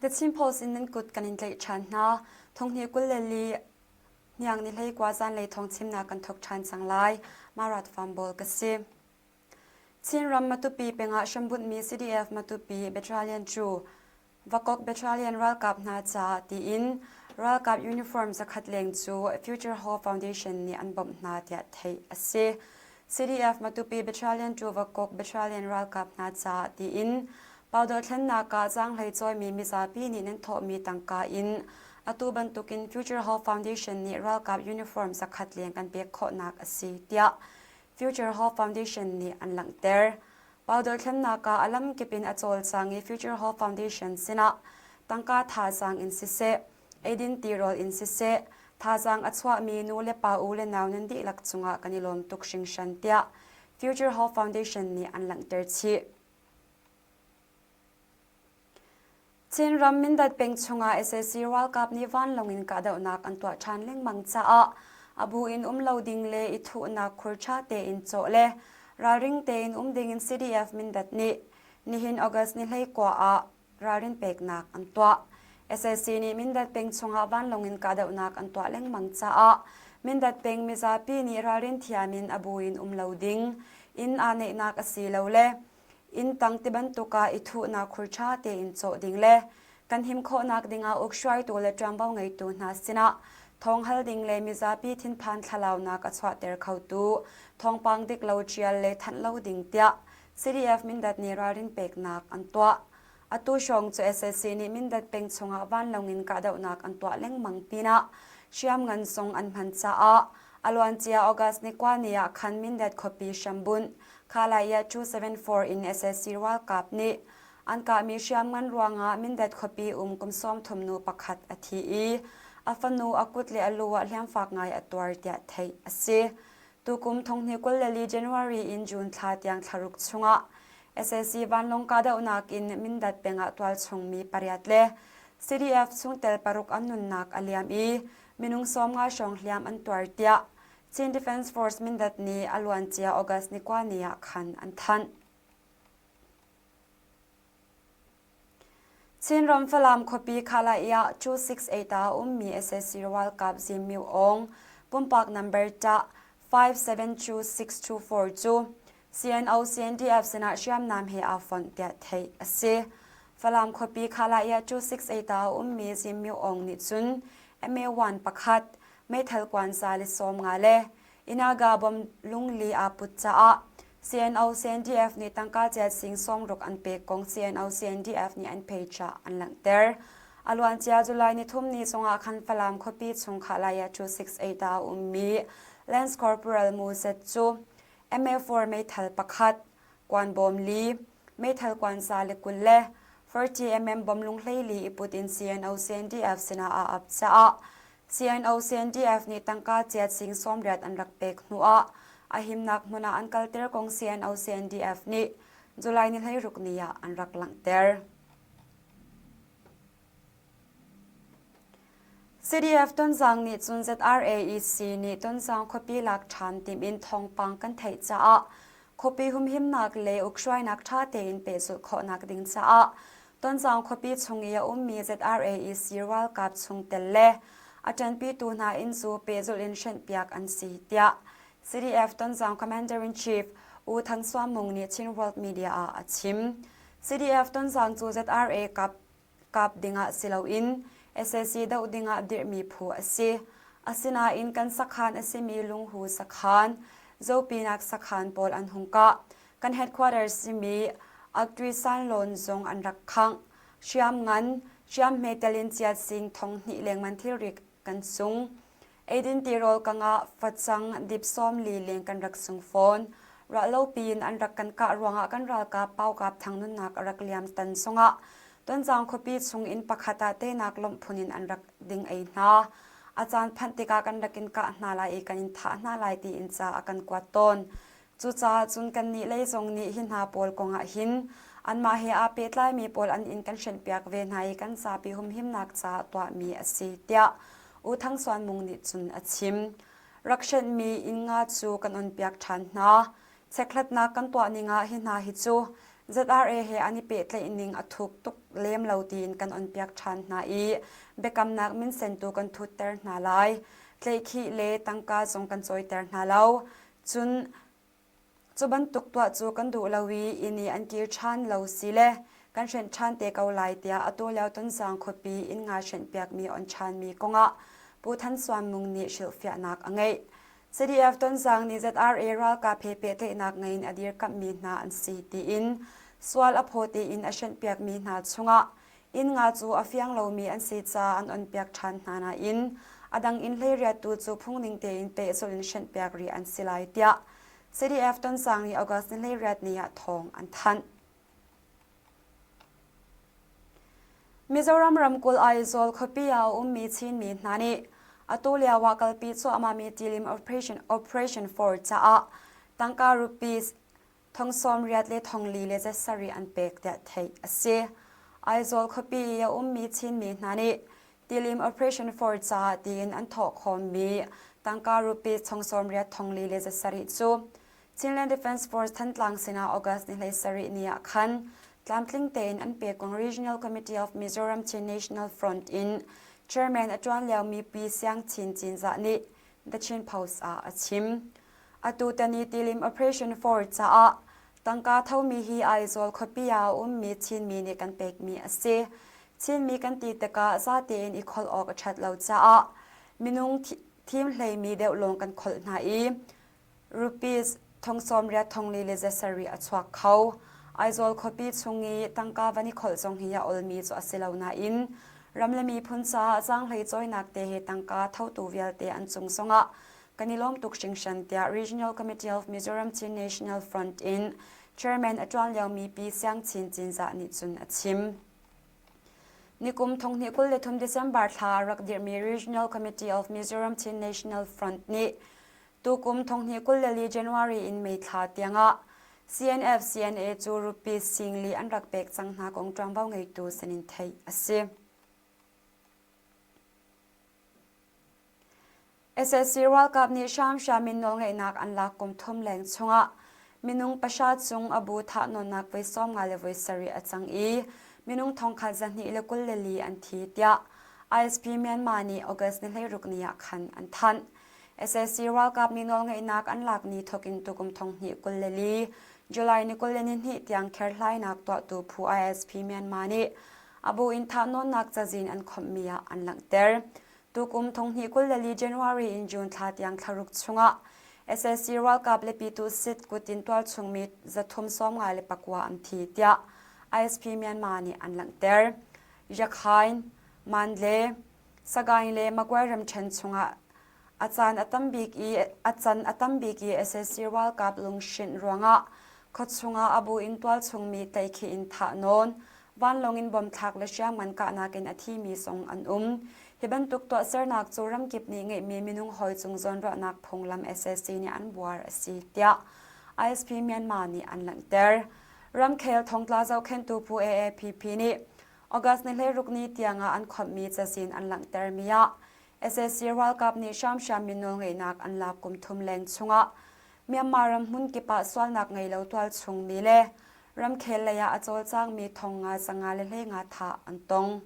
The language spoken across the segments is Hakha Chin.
The Chin Post in nan kut kan in tlaih ṭhan hna. Thonghni 22 hniang ni 19 zanlei thawng chimnak kan thawk ṭhan cang lai. Marat Farm ka si. Chinram Matupi pengah hrambunhmi CDF Matupi Battalion cu Vakok Battalion ralkap hna caah tiin ralkap uniform zakhat leng cu Future Hope Foundation nih an bawmh hna tiah theih a si. CDF Matupi Battalion cu Vakok Battalion ralkap hna caah tiin Powder thlennak ah zaanghlei cawimi mizapi nih nan thawhmi tangka in atu bantukin Future Hope Foundation nih ralkap uniform zakhat leng kan pek khawhnak a si tiah Future Hope Foundation nih an langhter. Powder thlennak ah a lamkip in a cawlcang i Future Hope Foundation sinah tangka thazaang in siseh, eidin tirawl in siseh, thazaang a chuahmi nu le pa u le nau nan dihlak cungah kan i lawm tuk hringhran tiah Future Hope Foundation nih an langhter chih. Chinram Mindat peng chungah sac ralkap nih vanlawng in kahdohnak an tuah ṭhan lengmang caah a bu in um lo ding le i thuhnak khur ṭha tein cawh le ralring tein um ding in CDF Mindat nih nihin August ni 19 ah ralrin peknak an tuah. Sac nih Mindat peng chungah vanlawng in kahdohnak an tuah lengmang caah Mindat peng mizapi nih ralrin thiam in a bu in um lo ding, inn aa neihnak asilole Inn tang tibantuk ah i thuhnak khur ṭha tein cawh ding le kan him khawhnak dingah ukhruaitu le ṭuanvo ngeitu hna sinah thawng hal ding le mizapi thinphan thlalaunak a chuahter khotu thawngpang dik lo ṭial le thanh lo ding tiah CDF Mindat nih ralrin peknak an tuah. Atu hrawng cu sac nih Mindat peng chungah vanlawng in kahdohnak an tuah lengmang pinah hriamngan zong an hman caah a luancia August ni kua ni ah khan Mindat khuapi hrambunh Khalaya 274 in sac ralkap nih an kahmi hriamngan ruangah Mindat khuapi um kum 30 nu pakhat a thi i a fanu a kut le a lu ah hliamfak ngai a tuar tiah theih a si. Tukum thonghni 24 January in June thla tiang thlaruk chungah sac vanlawng kahdohnak in Mindat peng ah tualchung mi pariat le CDF chungtel paruk an nunnak a liam i minung 50 hrawng hliam an tuar tiah Chin Defense Force Mindat nih a luancia August ni kua ni ah khan an thanh. Chinram Falam khuapi Khalai-ah 268 ah a ummi sac ralkap Zin Myo Aung pumpak number tah 572624 cu CNO CNDF sinah hriamnam he aa fonh tiah theih a si. Falam khuapi Khalai-ah 268 ah a ummi Zin Myo Aung nih cun MA1 pakhat meithal kuan za le 50 le Inaga bom lungli aa put caah CNO-CNDF nih tangka ciat sing 60 an pek kong CNO-CNDF nih an page ah an langhter. A luancia July ni thum ni zongah khan Falam khuapi chung Khalaya 268 ah a ummi Lance Corporal Mu Zet cu MA4 meithal pakhat, kuan bawm li, meithal kuan za le 20 le 40 mm bom lung hleili i put in CNO-CNDF sinah aa ap caah CNO-CNDF nih tangka ciat sing 80 an rak pek hnuah a himnak hmun ah an kalter kong CNO-CNDF nih July ni 16 ni ah an rak langhter. CDF Tonzang nih cun ZRAEC nih Tonzang khuapi lak ṭhan tim in thawngpang kan theih caah khuapi humhimnak le ukhruainak ṭha tein pehzulh khawhnak ding caah Tonzang khuapi chung i a ummi ZRAEC ralkap chungtel le a ṭanpitu hna inn cu pehzulh in hrenhpiak an si, tiah CDF Tonzang Commander-in-Chief U Thang Suam Mung nih Chin World Media ah a chim. CDF Tonzang cu ZRA kap kap dingah si loin sac doh dingah dirhmi phu a si. Asinain kan sakhan a simi Lunghu sakhan, Zopinak sakhan pawl an hung kah. Kan headquarters simi Aktwi Sanlawn zong an rak khangh. Hriamngan, hriamhme tel in chiat sing thong hnih lengman thilri kan sung. Eidin tirawl ka ngah, facang, dip 40 leng kan rak sung fawn. Ruahlopi in an rak kan kah ruangah kan ralkap paukap thang nunnak a rak liam tan zongah Tonzang khuapi chung inn pakhat ah tehnak lawmh phun in an rak ding ei hna. A caan phanh tikah kan rak in kah hna lai i kan in thah hna lai tiin ca a kan kuat tawn. Cucaah cun kannih lei zong nih hi hna pawl kongah hin anmah he aa pehtlaimi pawl an inn kan hrenhpiak ve hna i kan zapi humhimnak caah tuahmi a si, tiah U Thang Suan Mung nih cun a chim. Rak hrenhmi inn nga cu kan onpiak ṭhan hna. Chekhlatnak kan tuah ning ah hi hna hi cu ZRA he an i pehtlaih ning a thuk tuk lem lo tiin kan onpiak ṭhan hna i biakamnak minsentu kan thutter hna lai. Tlaihkhih le tangka zong kan cawiter hna lo. Cun Cu bantuk tuah cu kan duh lo i inn i an kir ṭhan lo si le kan hrenh ṭhan te ko lai tiah atu lio Tonzang khuapi inn nga hrenhpiakmi on ṭhanmi kongah Pu Than Suan Mung nih hrilhfiahnak a ngeih. CDF Tonzang nih ZRA ralkap he pehtlaihnak ngei in a dirkamhmi hna an si tiin sual a phaw tiin a hrenhpiakmi hna chungah Inn nga cu a fiang lomi an si caah an onpiak ṭhan hna nain a dang inn 18 tu cu phungning tein pehzulh in hrenhpiak rih an si lai tiah CDF Tonsang nih August ni 18 ni ah thawng an thanh. Mizoram ramkulh Aizawl khuapi ah a ummi Chinmi hna nih atu lio ah kalpi cuahmahmi tilim Operation Operation 4 caah tangka rupees thong 80 le thong li le zat sarih an pek tiah theih a si. Aizawl khuapi i a ummi Chinmi hna nih Tilim Operation 4 caah tiin an thawh khawmmi tangka rupees thong 80 thong li le zat sarih cu Chinland Defence Force Thantlang sinah August ni 17 ni ah khan tlamtling tein an pek kong Regional Committee of Mizoram Chin National Front in Chairman a ṭuan liomi Pi Siang Chin Cinzah nih The Chin Post ah a chim. Atutan i tilim Operation 4 caah tangka thomi hi Aizawl khuapi ah a ummi Chinmi nih kan pekmi a si. Chinmi kan ti tikah zatein i kholh awk a ṭhat lo caah minung thim hleimi deuh lawng kan kholh hna i rupees thong 80 thong li le zasarih a chuak kho. Aizawl khuapi chung i tangka van i kholh zong hi a olmi cu a si lo nain ram le miphun caah zaanghlei cawinak te he tangka thotu vialte an cung zongah kan i lawm tuk hringhran tiah Regional Committee of Mizoram Chin National Front in Chairman a ṭuan liomi Pi Siang Chin Cinzah nih cun a chim. Nikum 2023 December thla rak dirhmi Regional Committee of Mizoram Chin National Front nih tukum 2024 January in May thla tiangah CNF CNA cu rupees singli an rak pek cang hna kong ṭuanvo ngeitu sinin theih a si. Sac ralkap nih hramhram in nawlngeihnak an lak kum thum leng chungah minung pahra cung a bu thahnawnnak voi 50 le voi sarih a cang i minung thongkhat 224 an thi tiah ISP Myanmar nih August ni 16 ni ah khan an thanh. Sac ralkap nih nawlngeihnak an lak ni thawkin tukum 2024 July ni 22 tiang kherhlainak tuahtu phu ISP Myanmar nih a bu in thahnawnnak cazin an khawmhmi ah an langhter. Tukum 2024 January in June thla tiang thlaruk chungah sac ralkap le Pyituh Sit kutin tualchungmi 359 an thi tiah ISP Myanmar nih an langhter. Yakhain, Mandle, Sagaing le Magway ramṭhen chungah a caan a tam bik i a can a tam bik i sac ralkap lunghrinh ruangah khuachung ah a bu in tualchungmi tlaihkhih in thah nawn, vanlawng in bom thlak le hriamngan kahnak in a thimi zong an um. Hi bantuk tuahsernak cu ramkip nih ngeihmi minung hawi cung zawnruahnak phunglam sac nih an buar a si tiah ISP Myanmar nih an langhter. Ramkhel thongtla zohkhenhtu phu AAPP nih August ni 16 ni tiangah an khawmhmi cazin an langhtermi ah sac ralkap nih hramhram mi nawlngeihnak an lak kum thum leng chungah Myanmar ram hmunkip ah sualnak ngei lo tualchung mi le ramkhel lei ah a cawlcangmi thong nga zanga le hlei nga thah an tong.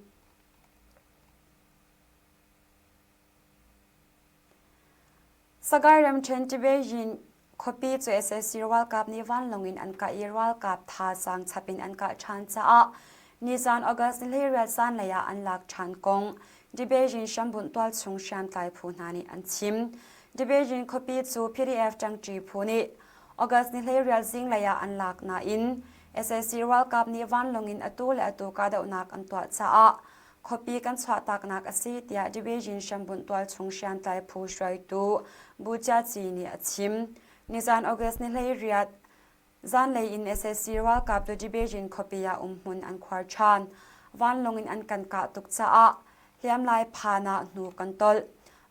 Sagaing ramṭhen Tibeyin khuapi cu sac ralkap nih vanlawng in an kah i ralkap thazaang chap in an kah ṭhan caah nizan August ni 18 zanlei ah an lak ṭhan kong Tibeyin hrambunh tualchung hriamtlai phu hna nih an chim. Tibeyin khuapi cu PDF ṭangṭi phu nih August ni 18 zinglei ah an lak nain sac ralkap nih vanlawng in atu le atu kahdohnak an tuah caah khuapi kan chuahtaknak a si tiah Division hrambunh tualchung hriamtlai phu hruaitu Bu Cia Ci nih a chim. Nizan August ni 18 zanlei in sac ralkap cu Division khuapi ah umhmun an khuar ṭhan. Vanlawng in an kan kah tuk caah hliamlai phan ah hnu kan tolh.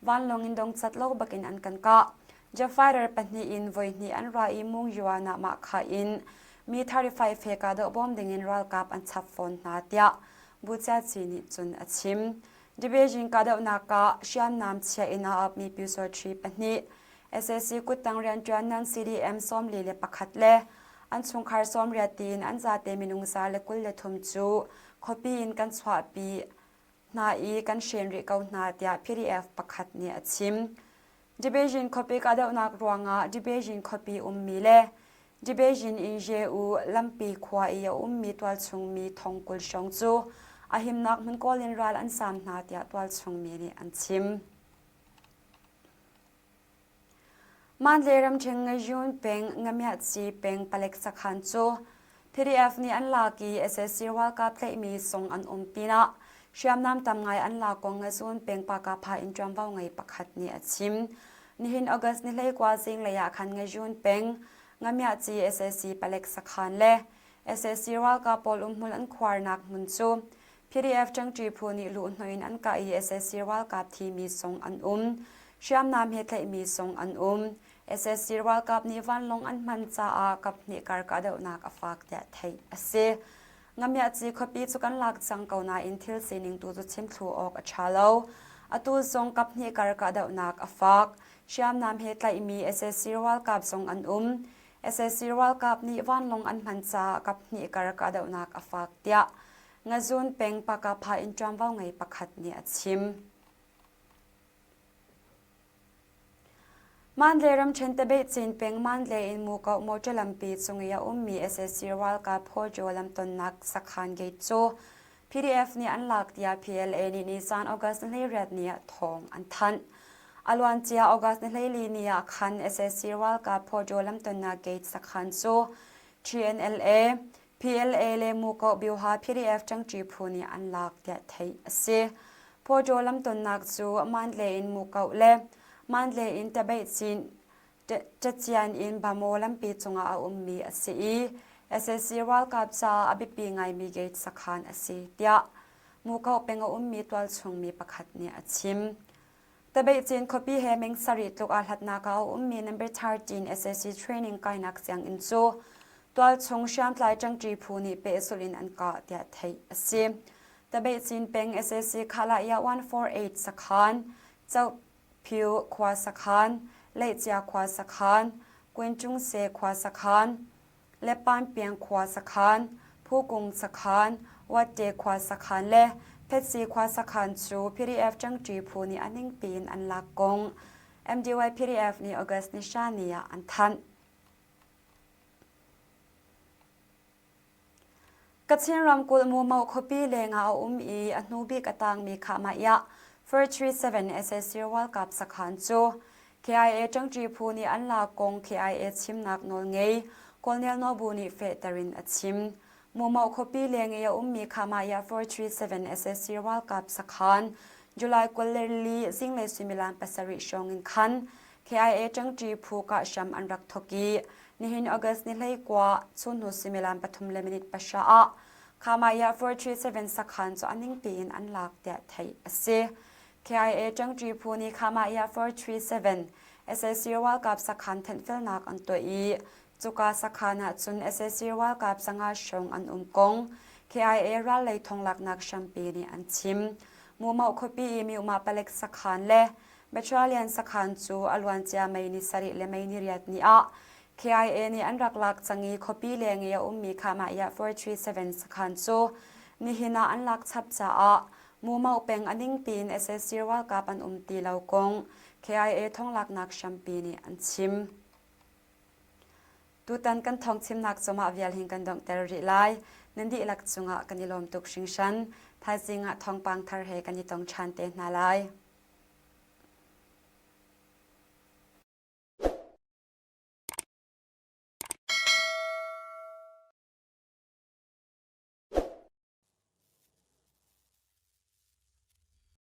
Vanlawng in dongcat lo bakin an kan kah. Jet fighter pahnih in voihnih an ra i Mung Yuan ah mah kha in mi 35 he kahdoh bawm dingin ralkap an chap fawn hna tiah Buciaci nih cun a chim. Dibeijing kahdohnak ah hriamnam chia in a apmi Pyusawṭhi pahnih, sac kuttang rianṭuan nan CDM 41 le An chungkhar 80 tiin an zate minung 123 cu khuapi in kan chuahpi hna i kan hren rih ko hna tiah PDF pakhat nih a chim. Dibejin khuapi kahdohnak ruangah Dibejin khuapi ummi le Dibejin in Ye-u lampi khua i a ummi tualchungmi thong 20 hrawng cu a himnak hmun kawl in ral an saam hna tiah tualchungmi nih an chim. Mandalay ramṭhen Ngayun peng Ngamyatsi peng palek sakhan cu PDF nih an lak i sac ralkap tlaihmi sung an um pinah hriamnam tam ngai an lak kong Ngazun peng Pakapha in ṭuanvo ngei pakhat nih a chim. Nihin August ni 19 zinglei ah khan Ngayun peng Ngamyatsi sac palek sakhan le sac ralkap pawl umhmun an khuarnak hmun cu PDF ṭangṭi phu nih luhhnawh in an kah i sac ralkap thimi zong an um. Hriamnam he tlaihmi zong an um. Sac ralkap nih vanlawng an hman caah kaphnih kar kahdohnak a fak tiah theih a si. Ngamiahci khuapi cu kan lak cang ko nain thil sining tu cu chim thlu awk a ṭha lo. Atu zong kaphnih kar kahdohnak a fak. Hriamnam he tlaihmi sac ralkap zong an um. Sac ralkap nih vanlawng an hman caah kaphnih kar kahdohnak a fak tiah Ngazun peng Pakapha in ṭuanvo ngei pakhat nih a chim. Mandalay ramṭhen Tabeihcin peng Mandalay in Mukoh motor lampi cung i a ummi sac ralkap Phojo lamtonnak sakhan gate cu PDF nih an lak tiah PLA nih nizan August 28 ni ah thawng an thanh. A luancia August ni 14 ni ah khan sac ralkap Phojo lamtonnak gate sakhan cu TNLA, PLA le Mukoh Byuha PDF ṭangṭi phu nih an lak tiah theih a si. Pawṭaw lamtonnak cu Mandalay in Mukoh le Mandalay in Tabeihcin Ṭacian in Bamaw lampi cungah a ummi a si i sac ralkap caah a biapi ngaimi gate sakhan a si tiah Mukoh peng a ummi tualchung mi pakhat nih a chim. Tabeihcin khuapi he meng sarih tluk aa hlatnak ah a ummi number 13 sac training kainak sianginn cu tualchung hriamtlai ṭangṭi phu nih pehzulh in an kah tiah theih a si. Tabeihcin peng sac Khalaya 148 sakhan, Chohpyu khua sakhan, Leihcia khua sakhan, Kwinchungse khua sakhan, Lepanpiang khua sakhan, Phukung sakhan, Watte khua sakhan le Phetsi khua sakhan cu PDF ṭangṭi phu nih a ningpi in an lak kong MDY PDF nih August ni hra ni ah an thanh. Kachin ramkulh Mumo khuapi lengah a um i a hnu bik a tangmi Khahmaiah 437 sac ralkap sakhan cu KIA ṭangṭi phu nih an lak kong KIA chimnak nawl ngei Colonel Nobu nih fehter in a chim. Mumo khuapi leng i a ummi Khamaya 437 sac ralkap sakhan July 24 zinglei suimilam pasarih hrawng in khan KIA ṭangṭi phu kah hram an rak thawk i nihin August ni 19 chunhnu suimilam pathum le minute pahra ah Khamaya 437 sakhan cu a ningpi in an lak tiah theih a si. KIA ṭangṭi phu nih Khamah 437 sac ralkap sakhan thenhfelnak an tuah i cuka sakhan ah cun sac ralkap 500 hrawng an um kong KIA rallei thonglaknak hrampi nih an chim. Mumoh khuapi i Myumah palek sakhan le Battalion sakhan cu a luancia May ni sarih le May ni riat ni ah KIA nih an rak lak cang i khuapi leng i a ummi Khamah 437 sakhan cu nihin ah an lak chap caah Mumoh peng a ningpi in sac ralkap an um ti lo kong KIA thonglaknak hrampi nih an chim. Tutan kan thawng chimnak cungah vial hin kan donghter rih lai. Nan dihlak cungah kan i lawm tuk hringhran. Thaizing ah thawngpang thar he kan i tong ṭhan te hna lai.